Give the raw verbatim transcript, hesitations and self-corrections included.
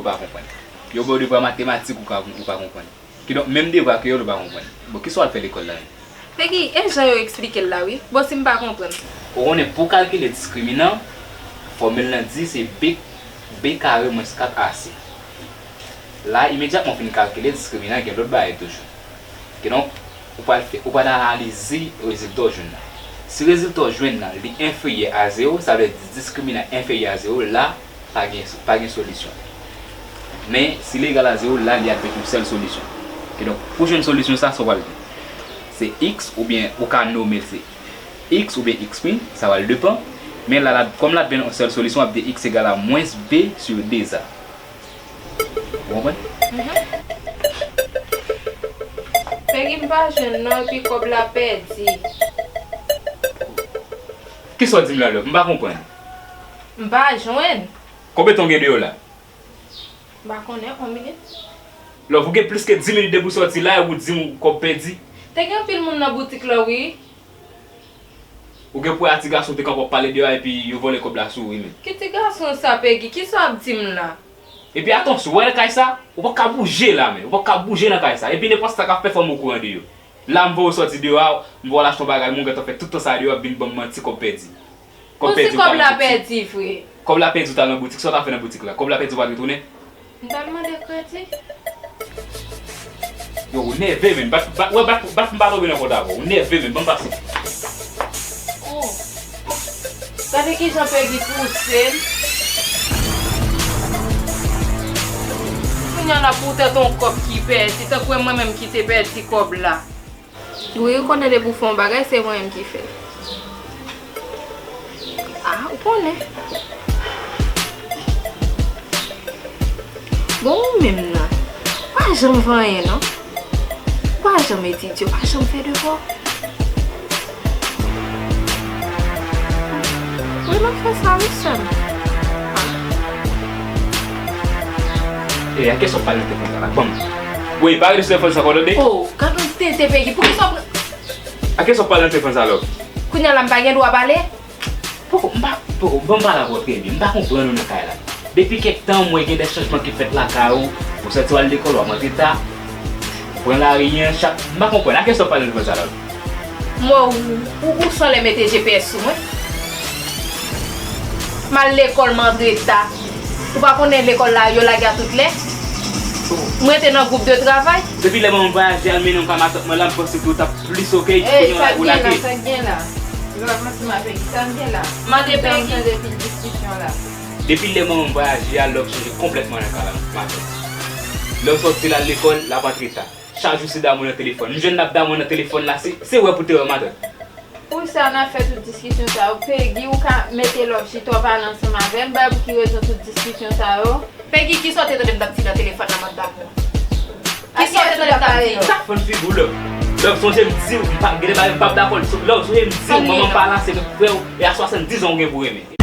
pa konprann. Yo ba w devwa matematik ou ka, ou pa konprann. Kidonk, menm devwa ke yo, ou pa konprann. Bon, kisa w al fè lekòl la menm? Pegi, e jan yo eksplike l la wi. Bon, si m pa konprann. Ou konnen pou w kalkile diskriminan, fòmil lan di se B, B kare mwens kat A C. La, imedyatman w fin kalkile diskriminan, gen lòt bagay toujou. Kidonk, ou pral fè, ou pral analize rezilta w jwenn nan. Si rezilta w jwenn nan, li enfeyè a zewo, sa vle di diskriminan enfeyè a zewo, la, pa gen, pa gen solisyon. Men, si li egal a zewo, la, li ap gen yon sèl solisyon. Kidonk, pou jwenn solisyon sa, sa w pral gen. Se x, oubyen ou ka nonmen l se x oubyen x prime, sa pral depann. Men la, la, kòm l ap gen yon sèl solisyon, w ap di x egal a mwens b sur de a. Ou konprann? Mhm. Pegi, m pa jwenn non, epi kòb la pèdi. Kisa w di m la, Love? M pa konprann. M pa jwenn. Konbyen tan w gen deyò la? M pa konnen, yon minit. Love, ou gen plis ke dis minit depi w sòti la, epi w di m kòb pèdi. Te gen anpil moun nan boutik la, wi. Ou gen pou wè a ti gason te kanpe ap pale deyò a epi yo vòlè kòb la sou ou, wi, men. Ki ti gason sa, Pegi? Kisa w ap di m la? Epi atansyon, ou wè nan kay sa, ou pa ka bouje la, men. Ou pa ka bouje nan kay sa. Epi nenpòt sa k ap fè, fò m okouran de yo. La, m voye w sòti deyò a, m voye w al achte yon bagay, men w gentan fè tout tan sa a deyò, ap vin ban m manti, kòb pèdi. Kòb pèdi, ou t al nan boutik. Kòb la pèdi vre. Kòb la pèdi, ou t al nan boutik. Sa w t ap fè nan boutik la? Kòb la pèdi, ou pa t retounen? M t al mande kredi. Yo, ou nève, men. Bat, bat, wè, bat, bat, m pa tonbe nan kont avè w. Ou nève, men. Ban m pase. Oh. Gade kijan Pegi pouse m. Kounye a la poutèt yon kòb ki pèdi, tankou e mwen menm ki te pèdi kòb la. Wi, ou konnen depi w fè yon bagay, se mwen menm ki fè l. Ah, ou konnen. Bon, ou menm nan, ou pa janm fè anyen, non. Ou pa janm etidye, ou pa janm fè devwa. Wi, m ap fè sa, wi, sè m. E, a kiyès w ap pale nan telefòn sa la? Ban m. Wi, pa rete sou telefòn sa ankò, tande? Oh, gad yon tete, Pegi, poukisa w pran... A kiyès w ap pale nan telefòn sa, Love? Kounye a la, m pa gen dwa pale? Poko, m pa, poko, ban m pale avè w trè byen. M pa konprann ou nan kay la. Depi kèk tan, m wè gen de chanjman ki fèt lakay ou. Ou sòti w al lekòl, w ap rantre ta. Pran lari an, chak, m pa konprann. A kiyès w ap pale nan telefòn sa la? Mò, ou, ou, ou sanlè mete G P S sou mwen. M al lekòl, m antre ta. Ou pa konnen lekòl la, yo lage a tout lè? M rete nan gwoup de travay. Depi lè manman m vwayaje al mennen m kay matant mwen la, m panse ke w t ap plis okèy, kounye a ou lage. Sa k gen la, sa k gen la? Yo ap manti m avè ki sa k gen la? Mande Pegi. Depi lè manman m vwayaje a, Love chanje konplètman nan kay la, matant. Lè w sòti l al lekòl, l ap antre ta. Chak jou se damou nan telefòn. M jwenn l ap damou nan telefòn la, se, se wè pou te wè matant. Poukisa n ap fè tout diskisyon sa yo? Pegi, ou ka mete Love chita w pale ansanm avè l, bay pou ki rezon tout diskisyon sa yo? Pegi, kisa w te tande m t ap di nan telefòn nan, madanm ou? Kisa w te tande m t ap di? Sa k fann figi w, Love? Love, sonje m di w, m pa, gen de bagay m p ap dakò. Love, sonje m di w, manman m pa la, se frè w, e a swasanndiz an ou gen pou renmen.